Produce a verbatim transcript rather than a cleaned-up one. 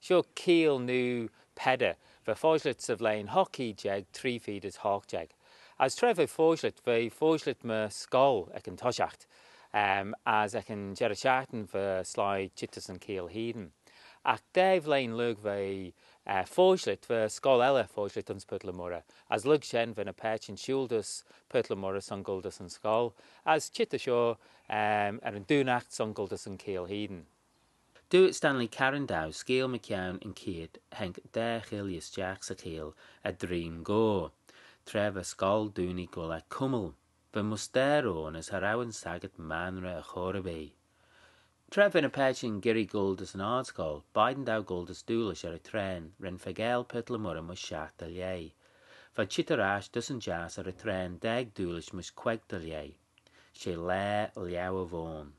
Seo Keeill Noo Peddar, va foshlit sy vlein hoght cheead jeig tree feed as hoght jeig. As tra v'eh foshlit, v'eh foshlit myr scoill ec yn toshiaght, em, as ec yn jerrey shiaghtin va sleih çheet ass yn cheeill hene. Agh daa vlein lurg v'eh, eh, foshlit, va scoill elley foshlit ayns Purt le Moirrey, as lurg shen va ny paitçhyn shooyl dys Purt le Moirrey son goll dys yn scoill, as çheet ass shoh, em, er yn doonaght son goll dys yn cheeill hene. Dooyrt Stanley Carrandau, skeeal mychione yn cheayrt haink daa cheilley stiagh 'sy cheeill er dreeym goa. Tra va scoill doonee goll er cummal, va mushteyr ayn as cha row yn saggyrt maynrey er chor erbee. Tra va ny paitçhyn geearree goll dys yn ard-scoill, beign daue goll dys Doolish er y traane, ren faagail Purt le Moirrey mysh shiaght dy lieh. V'ad çheet er ash dys yn jiass er y traane daag Doolish mysh queig dy lieh. She laa liauyr v'ayn.